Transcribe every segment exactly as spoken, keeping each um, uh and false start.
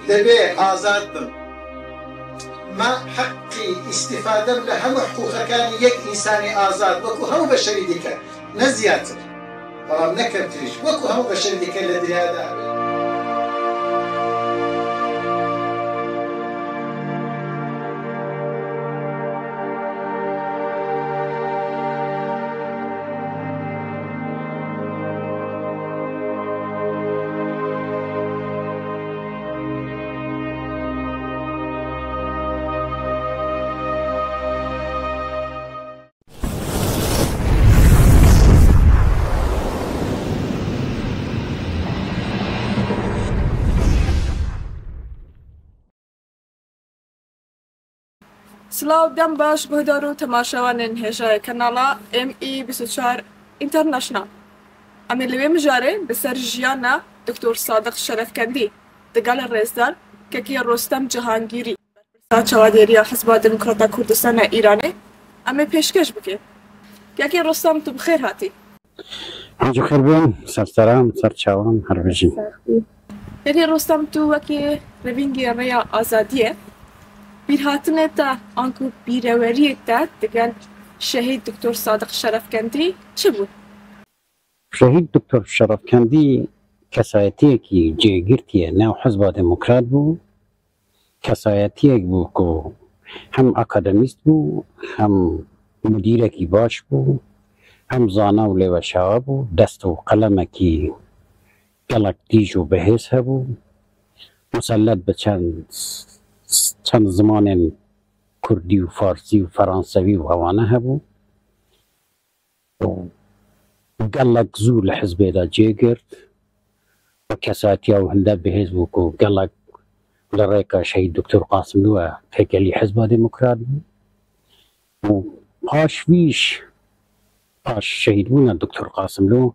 دەبێ ئازاد بم. ما حەقی ئیستیفادەم لە هەموو حقوقەکانی یەک ئینسانی ئازاد وەکو هەموو بەشەری دیکە، نە زیاتر، بەڵام نە کەمتریش، وەکو هەموو بەشەری دیکە لە دنیادا هەبێ. Silav, dem baş guhdar û temaşevanên hêja kanala M E bîst û çar International. Em ê li wê mijarê bi ser jiyana Doktor Sadiq Şerefkendî digel rêzdar Kekê Rostem Cihangîrî, berpirsa çawadêriya Hizba Demokrata Kurdistana Îranê, em ê pêşkêş bikin. Kekê Rostem, tu bi xêr hatî. Hêj û xêr bin, ser seran, ser çavan, her bijî. Kekê Rostem, tu wekî revîngê Rêya Azadiyê, bîrhatinê te anku bîreweriyê te digel Şehîd Doktor Sadiq Şerefkendî çi bû? Şehîd Doktor Şerefkendî kesayetiyekî cêgirtî ye nav Hizba Demokrat bû. Kesayetiyek bû ku hem akademîst bû, hem mudîrekî baş bû, hem zana û lêweşawa bû, dest û qelemekî gelek tîj û bihêz hebû. Musellet bi çend, çend zimanên kurdî û farsî û feransewî û hewane hebû. Gelek zû li hizbê de cê girt. Bi kesatiya û hinde bihêz bû ku gelek li rêka Şehîd Doktor Qasimlû ve têkelî Hizba Demokrat bû. Û paş vî jî, paş şehîdbûna Doktor Qasimlû,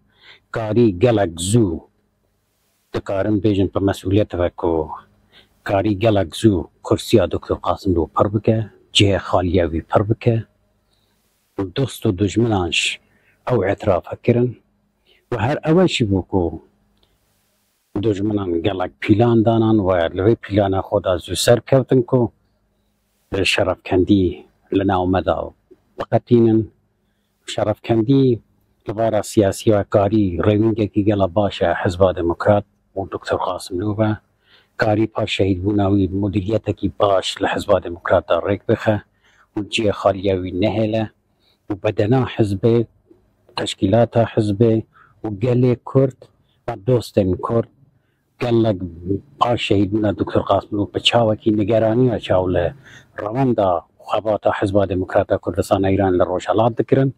karî gelek zû, dikarin bêjin bi mesûliyet ve ku karî gelek zû kursiya Doktor Qasimlû pir bike, cihê xaliya wî pir bike. Û dost û dijminan jî ew îtirafa kirin. Û her ew jî bû ku dijminan gelek pîlan danan we li vê pîlana xwe de zû ser kevtin ku Şerefkendî li nav me de biqetînin. Şerefkendî li vara siyasî ve karî rêwîngekî gela baş e Hizba Demokrat û Doktor Qasimlû ve. Karî paş şehîdbûna wî mudîriyetekî baş li Hizba Demokrat de rêk bixe û cihê xaliya wî nehêle û bedena hizbê, teşkîlata hizbê û gelê Kurd ve dostên Kurd gelek paş şehîdbûna Doktor Qasimlû bi çawekî nigeraniya çaw li rewenda xebata Hizba Demokrata Kurdistana Îran li Rojhelat dikirin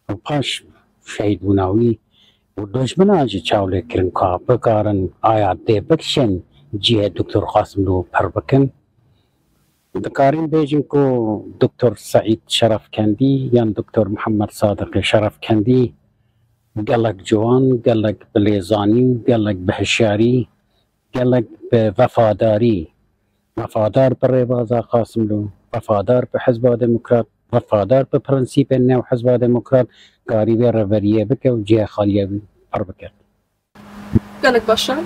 û paş şehîdbûna wî û dijminan jî çaw lê kirin ka bikarin aya dê bikişin cihê Doktor Qasimlû pir bikin. Dikarin bêjin ku Doktor Seîd Şerefkendî yan Doktor Mihemed Sadiqê Şerefkendî gelek ciwan, gelek bi lêzanî û gelek bi hişyarî, gelek bi wefadarî, wefadar bi rêbaza Qasimlo, wefadar bi Hizba Demokrat, wefadar bi prensîpên nêw Hizba Demokrat, karî vê rêveriyê bike û cihê xaliya wî pir bike. Gelek baş e.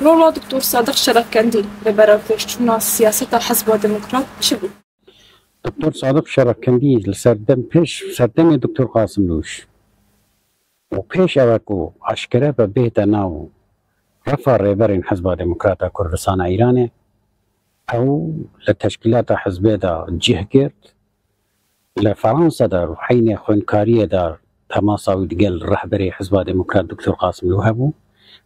Rola Doktor Sadiq Şerefkendî li berevpêşçûna siyaseta Hizba Demokrat çi bû? Doktor Sadiq Şerefkendî li serdem pêş, serdemê Doktor Qasimlo jî û pêş ewe ku aşkere be bihête nav refa rêberên Hizba Demokrata Kurdistana Îranê, ew li teşkîlata hizbê de cih girt. Li Fransa de û heynê xwendkariyê de temasa wî digel rehberê Hizba Demokrat Doktor Qasimlo hebû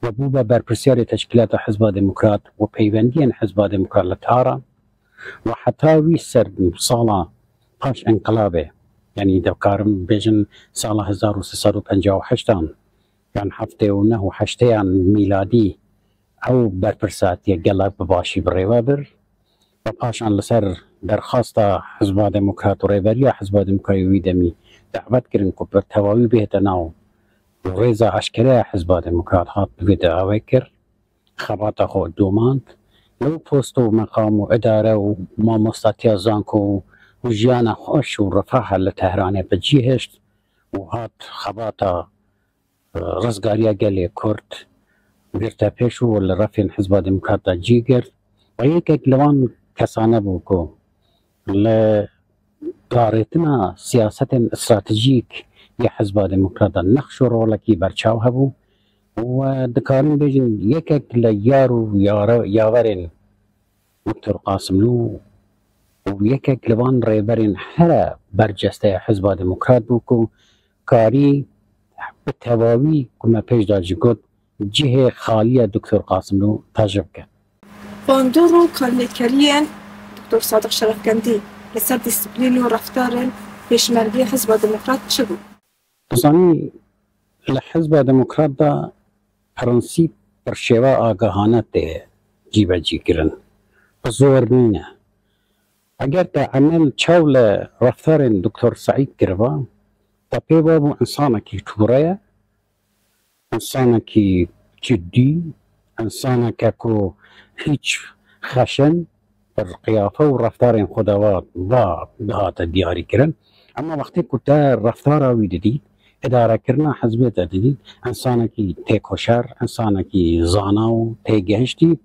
ve bû be berpirsiyarê teşkîlata Hizba Demokrat û peywendiyên Hizba Demokrat li Tehran. Û heta wî ser sala paş înqilabê, yanî dikarin bêjin sala hezar û sê sed û penca û heştan yan heftê û neh û heştêyan mîladî, ew berpirsatiye gelek bi başî bi rê ve bir. Ve paşan li ser derxasta Hizba Demokrat û rêveriya Hizba Demokrat wî demî dawet kirin ku bi tevawî bihête nav û rêza eşkereya Hizba Demokrat hat bi vê de awê kir. Xebata xwe domand. Li wî post û meqam û idare û mamostatiya zanko û, û jiyana xweş û refaha li Tehranê bi cî hişt û hat xebata, e, rizgariya gelê Kurd girte pêş û li refên Hizba Demokrat de cî girt. Û yekek li van kesane bû ku li darêtina siyasetên stratejîk yê Hizba Demokrat de nexş û rolekî berçav hebû û dikarin bêjin yekek li yar û yare-, yaverên Doktor Qasimlû û yekek li van rêberên here bercesteya Hizba Demokrat bû ku karî bi tevawî, ku me pêş de jî got, cihê xaliya Doktor Qasimlû tecrûb ke. Bandor û kalnêtkeriyên Doktor Sadiq Şerefkendî li ser dîsiplîn û reftarên pêşmergê Hizba Demokrat çi bû? Dizanî, li Hizba Demokrat de prensîp bi şêwe agahane tê cîbecî kirin. Bi zor nîne. Eger te Emel çav li reftarên Doktor Seîd kiriba, te pê wabû însanekî tûre ye, însanekî ciddî, însaneke ku hîç xeşin, bi qiyafe û reftarên xwe de va, va dihate diyarî kirin. Ema wextê ku te reftara wî didît, îdarekirina hizbê te didît, însanekî têkoşer, însanekî zana û têgihiştî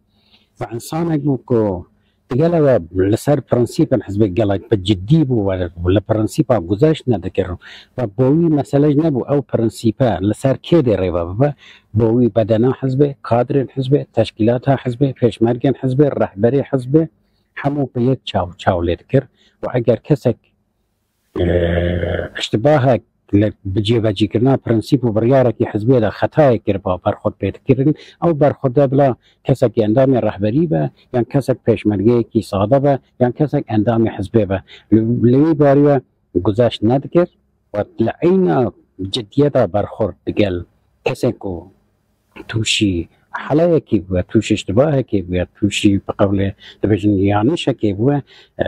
ve însanek bû ku digel ew e li ser prensîpên hizbê gelek bi cidî bû we li prensîpa guzeşt nedikir. Ve bo wî mesele ji nebû ew prensîpe li ser kê dê rêve bibe, bo wî bedena hizbê, kadrên hizbê, teşkîlata hizbê, pêşmergên hizbê, rehberê hizbê hemû bi yek çav çav lê dikir. Û eger kesek, e, îştibahek li bi cêbecîkirina prensîp û biryarekî hizbê de xetayek kiriba berxwed pê dikirin, ew berxwede bila kesekî endamê rehberî be, yan kesek pêşmergeyekî sade be, yan kesek endamê hizbê be. Li, li wî barî we guzeşt nedikir. Wet li eyna ciddiyeta berxwerd digel kesên ku tûşî heleyekê bûye, tûşî îştibahekê bûye, tûşî bi qewlê dibêjin yanişekê bûye, e,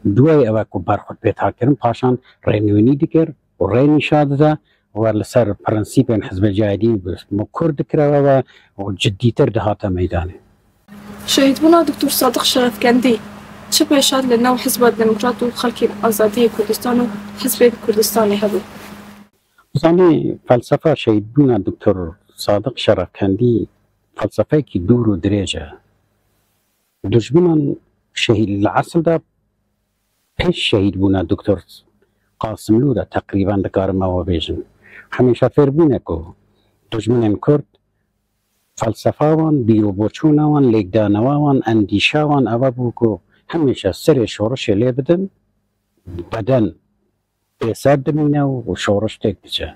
duwayê ew e ku berxwed pê dihat kirin, paşan rênûnî dikir û rê nîşa dide û li ser prensîpên Hizbê Cahidî bi, bi kur dikireve we û ciddîtir dihate meydanê. Şehîdbûna Doktor Sadiq Şerefkendî çi pêşhat li nav Hizba Demokrat û Xelkê Azadiyê Kurdistan û Hizbê Kurdistanê hebû? Zanî, felsefa şehîdbûna Doktor Sadiq Şerefkendî felsefeyekî dûr û dirêj e. Dijminan şehîd, li esil de pêş şehîdbûna Doktor Qasimlû de teqrîben dikarim ew bêjim. Hemêşe fêr bûne ku dijminên Kurd felsefa wan, bîr û boçûna wan, lêkdanewa wan, endîşa wan ew bû ku hemêşe serê şorişê lê bidin, beden pêser dimîne û şoriş têk diçe.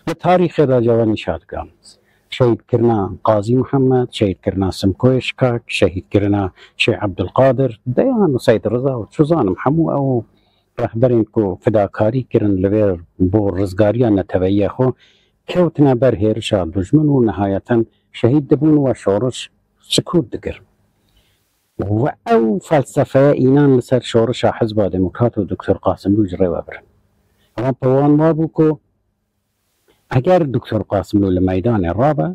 Li tarîxê de cewre nîşa dikan. Şehîdkirina Qazî Mihemed, şehîdkirina Simkoyê Şikak, şehîdkirina Şêx Ebdulqadir, deyan û Seyd Riza û çi zanim hemû ew rehberên ku fidakarî kirin li vê bo rizgariya neteweyiya xwe, kewtine ber hêrişa dijmin û nihayeten şehîd dibûn we şoriş sikût dikir. Û ew felsefeya înan li ser şorişa Hizba Demokrat û Doktor Qasimlû ji rê ve birin. Ewan bi wan wabû ku eger Doktor Qasimlû li meydanê rabe,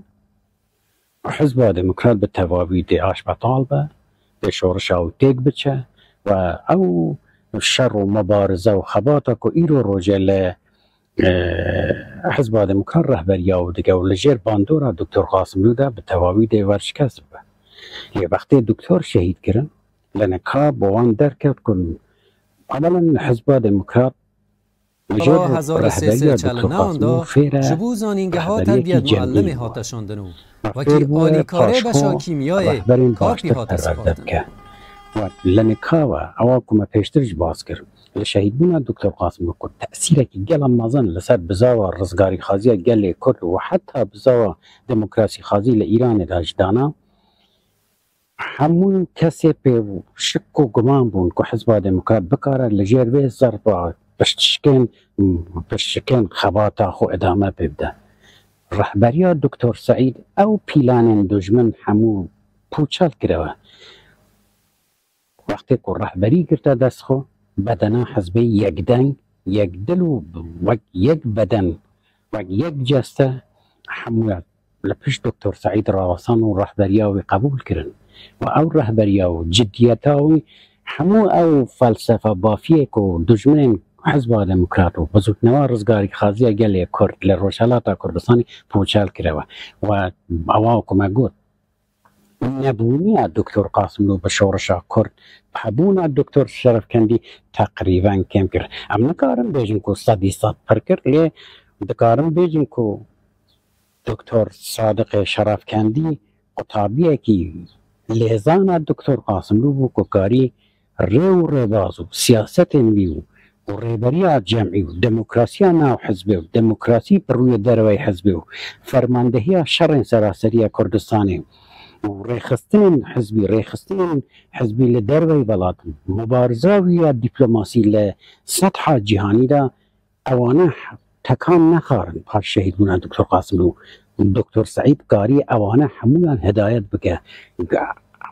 Hizba Demokrat bi tevawî dê aşbetal be, dê şorişa wî têk biçe û ew şer û mubarize û xebata ku îro rojê li e, Hizba Demokrat rehberiya wî dike û li jêr bandora Doktor Qasimlû de bi tevawî dê werşikest bibe. Lê wextê Doktor şehîd kirin, li nika bo wan derket ku ewelen Hizba Demokrat li jêr rehberiya Doktor Qasimlû fêr e, rehberiyekî cemî bû. Wekî alîkarê beşa kîmyayê karpî hate sixwatin. Wek li nika we, ewa ku me pêştir jî bas kir, li şehîdbûna Doktor Qasimlû ku tesîrekî gela mezin li ser bizava rizgarîxaziya gelê Kurd û heta bizava demokrasîxazî li Îranê de jî dana, hemû kesê pê şik û guman bûn ku Hizba Demokrat bikare li jêr vê zerba piştişkên, piştişkên xebata xwe idame pê bide. Rehberiya Doktor Seîd ew pîlanên dijmin hemû pûçal kiriwe. Wextê ku rehberî girte dest xwe, bedena hizbê yekdeng, yekdil û wek yek beden, wek yek ceste hemû li pişt Doktor Seîd rawesan û rehberiya wî qebûl kirin. Û ew rehberiya û ciddiyeta wî hemû ew felsefe bafiyê ku dijminên Hizba Demokrat û Bizûknewa Rizgarîxaziya Gelê Kurd li Rojhelata Kurdistanê pûçal kiriwe. Û ewa ku me got, nebûniya Doktor Qasimlû bi şoreşa Kurd, hebûna Doktor Şerefkendî teqrîben kêm kir. Em nikarin bêjin ku sedî sed pir kir, lê dikarin bêjin ku Doktor Sadiqê Şerefkendî qutabiyekî lêzana Doktor Qasimlû bû ku karî rê û rêbaz û siyasetên wî û, û rêberiya cemî û demokrasiya nav hizbê û demokrasî bi rûyê derveyî hizbê û fermandehiya şerên seraseriya Kurdistanê û rêxistinên hizbî, rêxistinên hizbî li derveyî welat, mubariza wî ya dîplomasî li setha cîhanî de, ewane tekan nexarin paş şehîdbûna Doktor Qasimlû. Doktor Seîd karî ewane hemûyan hidayet bike.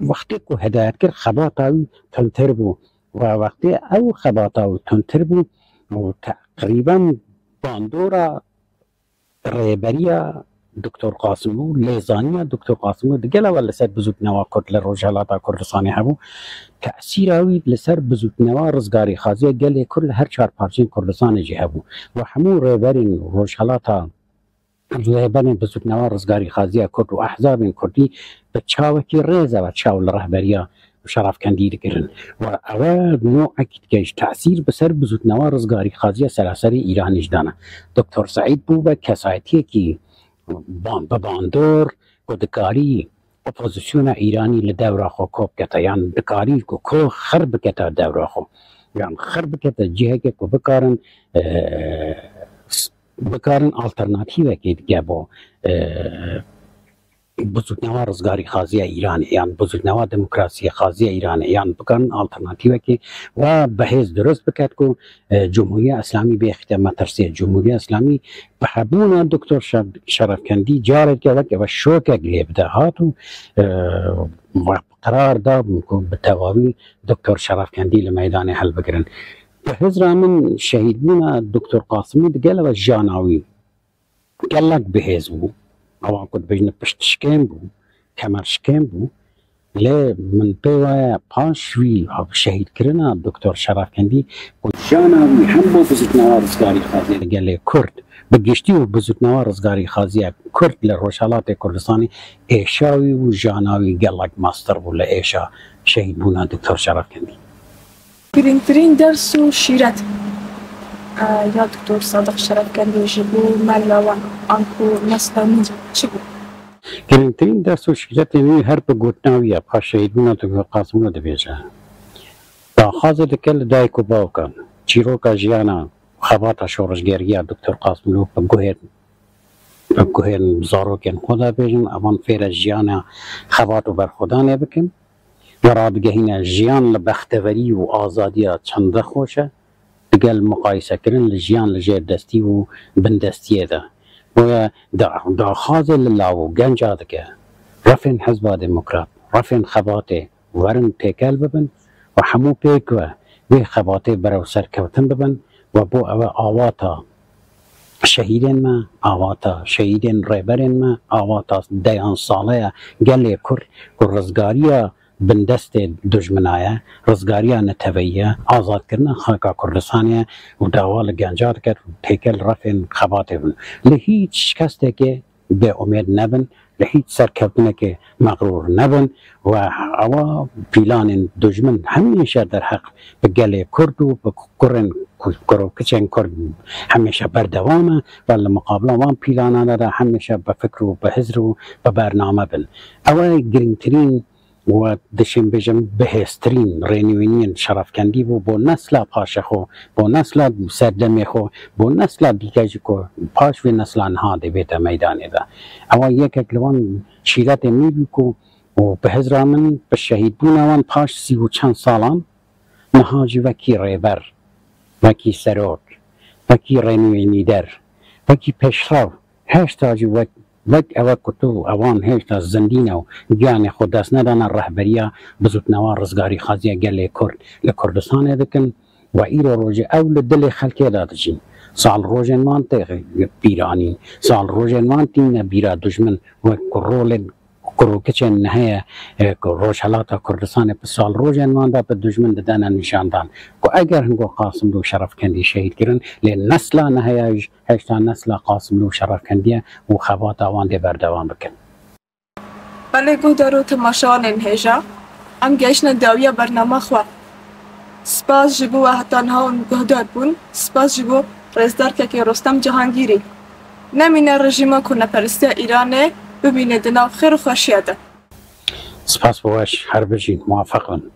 Wextê ku hidayet kir, xebata wî tundtir bû. Û wextê ew xebata wî tundtir bû û teqrîben bandora rêberiya Doktor Qasimlû, lêzaniya Doktor Qasimlû digel ew li ser bizûtnewa Kurd li Rojhelata Kurdistanê hebû. Tesîra wî li ser bizûtnewa rizgarîxaziya gelê Kurd li her çar parçeyên Kurdistanê jî hebû. Û hemû rêberên Rojhelata, rêberên bizûtnewa rizgarîxaziya Kurd û ehzabên Kurdî bi çawekî rêz ew çaw li rehberiya Şerefkendî dikirin. Û ew nokekî dike ji tesîr bi ser bizûtnewa rizgarîxaziya seraserî Îranê jî dane. Doktor Seîd bû be kesayetiyekî ban-, bi bandor ku dikarî opozisyona Îranî li dewra xwe kop kete, yan dikarî ku ko xir bikete dewra xwe, yan xir bikete ciheke ku bikarin, e, s-, bikarin alternatîvekê dike bo, e, bizûtnewa rizgarîxaziya Îranê, yan bizûtnewa demokrasiyexaziya Îranê, yan bikarin alternatîvekê we bi hêz dirust biket ku, e, Cumhuriya Îslamî bêxîte metirsiyê. Cumhuriya Îslamî bi hebûna Doktor Şer-, Şerefkendî careke wek ev şokek lê bide hat û, e, we qerar dabûn ku bi tevawî Doktor Şerefkendî li meydanê hilbigirin. Bi hizra min şehîdbûna Doktor Qasimî digel ev jiyana wî gelek bihêz bû. Ewa ku dibêjin piştişkên bû, kemerşikên bû. Lê min pê waya paş wî şehîdkirina Doktor Şerefkendî û jiyana wî hem bo bizûtnewa rizgarîxaziya gelê Kurd, bi giştî û bizûtnewa rizgarîxaziya Kurd li Rojhelatê Kurdistanê êşa wî û jiyana wî gelek mestir bû li êşa şehîdbûna Doktor Şerefkendî. Girîngtirîn ders û şîret, e, ya Doktor Sadiq Şerefkendî ji bo mela wan anku nesla nû çi bû? Girîngtirîn ders û şîretên wî her bi gotina wî ye, paş şehîdbûna Doktor Qasimlû dibêje. Daxwazê dike li dayik û bav ke çîroka jiyana xebata şoreşgeriya Doktor Qasimlû bi guhên, bi guhên zarokên xwe de bêjin, evan fêre jiyana xebat û berxwedanê bikin. Ve radigehîne jiyan li bexteverî û azadiya çende xweş e, digel muqayisekirin li jiyan li jêr destî û bindestiyê de. Boye da-, daxwazê li law û genca dike, refên Hizba Demokrat, refên xebatê werin têkel bibin û hemû pêk ve vê xebatê berew serkeftin bibin ve bo ewe awata şehîdên me, awata şehîdên rêberên me, awata deyan sale ye gelê Kurd ku rizgariya bindestê dijmina ye, rizgariya neteweyî ye, azadkirina xaka Kurdistanê ye û dawa li genca dike têkel refên xebatê bin. Li hîç şikestekê bêumêd nebin, li hîç serkeftinekê mexrûr nebin û ewa pîlanên dijmin hemîşe derheq bi gelê Kurd û bi kurên ku-, kur û kiçên Kurd hemîşe berdewam e ve li muqabila wan pîlanan de hemîşe bi fikr û bi hizr û bi bername bin. Ew e girîngtirîn û dişên bêjin bihêztirîn rênûniyên Şerefkendî bû bo nesla paşê xwe, bo nesla serdemê xwe, bo nesla dîke jî ku paş vê nesla niha dê bête meydanê de. Ewa yekek li wan şîretên wî bû ku û bi hizra min bi şehîdbûna wan paş sî û çend salan niha jî wekî rêber, wekî serok, wekî rênûyê nîder, wekî pêşrew, hêşta jî wek, wek ewe ku tu ewan hêşta zindî ne û giyanê xwe dest nedane rehberiya bizûtnewa rizgarîxaziya gelê Kurd li Kurdistanê dikin. We îro rojê ew li dilê xelkê de dijîn. Sal rojên wan tê bîranîn. Sal rojên wan tîne bîra dijmin wek ku rolên ku kurûkiçên neheye, e, ku Rojhelata Kurdistanê bi sal rojên wan de bi dijmin didene nîşandan ku eger hingo Qasimlû û Şerefkendî şehîd kirin, lê nesla neheya ji heşta nesla Qasimlû û Şerefkendiye û xebata wan dê berdewam bikin. Belê guhdar û temaşevanên hêja, em gehiştine dawiya bernama xwe. Spas ji bo we heta niha hûn guhdar bûn, spas ji bo rêzdar Kekê Rostem Cihangîrî. Nemîne rejîma koneperestiya Îranê bimîne di nav xêr û xweşiya de. Spas bo weş, her bijîn, muwefeq bin.